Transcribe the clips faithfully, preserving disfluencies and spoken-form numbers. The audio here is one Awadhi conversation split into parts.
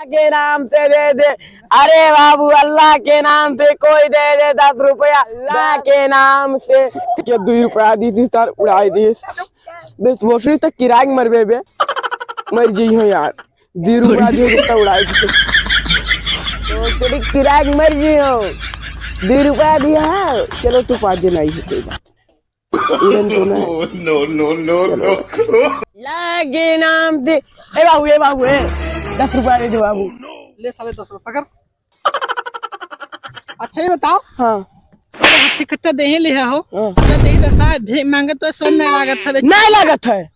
के नाम से दे दे। अरे बाबू, अल्लाह के नाम से कोई दे दे दस रुपया, अल्लाह के नाम से। के दुई रुपया दीस, सर उड़ाई दीस। बे, भोसड़ी तक किराए के मरबे बे, मर जइहो यार। दुई रुपया दिहो, कुत्ता उड़ाई दीस। भोसड़ी किराए के मर जइहो, दुई रुपया दिहा। चलो, तू पाँच दिन आई है, कोई बात। उड़न तो ना। No, no, no, no। लागे नाम से। ए बाबू, ए बाबू, ए, दस रुपया दे दे बाबू। ले साले दस रुपया, पकड़। अच्छा, ये बताओ। हाँ। अरे, हट्टी कट्टा देहे लिहा हो। हाँ। तो देही तो साहब, भीख मांगे तो सर नहीं लागत है। नहीं लागत है।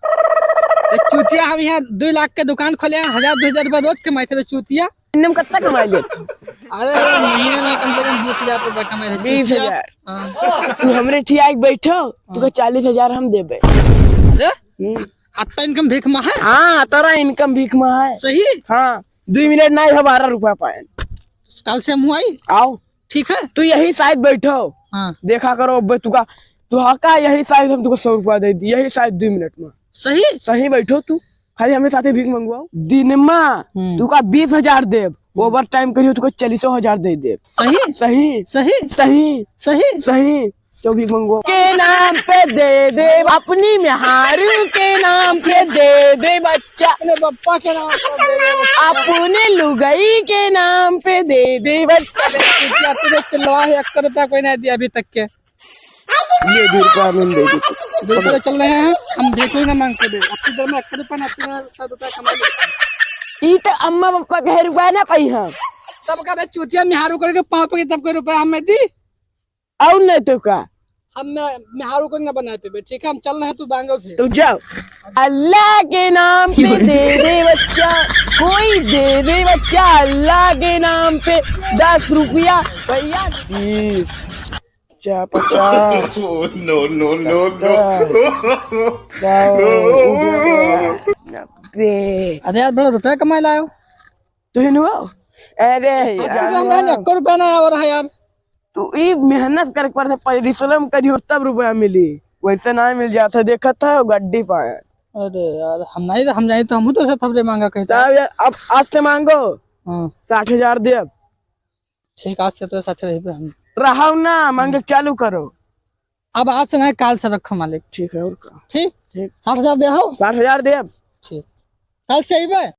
ए, चूतिया, हम यहाँ दो लाख के दुकान खोले हैं, हजार, दो हजार रुपया रोज कमाए थे, तो चूतिया। महीने में कितना कमाई लेत? अरे, महीने में कम से कम बीस हजार रुपया कमाई लेत। बीस हजार? हाँ। तू हमरे ठिया के बैठो, तुका हाँ। चालीस हजार हम देबे। अरे, हम्म। अत्ता income भीख मा है? हाँ, तोरा income भीख मा है। सही? हाँ, दुई मिनट नहीं हो, बारह रुपया पाए। काल से हम आई? आओ। ठीक है। तू यही side बैठो। हाँ। देखा करो, अब तुका, तुहा का यही side हम तुका सौ रुपया दे दी, यही side दुई मिनट में। सही? सही बैठो तू। खाली हमरे साथे भीख मंगवाओ। दिन मा हम्म। तुका बीस हजार देब, हम्म। Overtime करियो, तुका चालीसो हजार दे देब। सही? सही। सही? सही। सही? सही। तो भीख मंगवाओ। के नाम पे दे दे, अपनी मेहारू के नाम पे दे दे बच्चा। अपने बप्पा के नाम पे दे दे बच्चा। अपने लुगई के नाम पे दे दे बच्चा। अरे, चुतिया, तुझे चिल्लवा है, एक रुपया कोई नहीं दिया अभी तक के। ये दो रुपया हम दे देते। दो रुपया चल रहे हैं, हम भेजो ना मांग के दे। अब किधर में एक रुपया ना, तीन सौ रुपया कमा लेते हैं। ई तो अम्मा पापा के रुपया ना पाई हम। तब का बे चूतिया मेहारू करके पाँव पकड़ी तब के रुपया हमें दी। और नहीं तो का? हम मे-, मेहारू को ना बनाए पे बे, ठीक है, हम चल रहे हैं, तू बांगो फिर। तू जाओ। अल्लाह के नाम पे दे दे बच्चा, कोई दे दे बच्चा, अल्लाह के नाम पे दस रुपया भैया। बीस। पचास, पचास। Oh, no, no, no, no। सत्तर, सौ, नब्बे। अरे यार, बड़ा रुपया कमाए लायो। तू ही नुआ? अरे यार। अरे यार, एको रुपया ना आवा रहा यार। तू ई मेहनत करे के पड़ता, परिश्रम करियो तब रुपया मिली, वैसे ना मिल जाता। देखत है गड्डी पाए। अरे यार, हम नहीं, हम जाए तो हम तो से थपरे मांगा कहता। तब यार, अब आज से मांगो। हाँ। साठ हजार दे अब। ठीक, आज से तो साथे रहबे हम। रहो ना, मांगे के चालू करो। अब आज से नहीं, काल से रखो मालिक। ठीक है, और का? ठीक? ठीक। साठ हजार दे हो? साठ हजार दे अब। ठीक। काल से अइबे?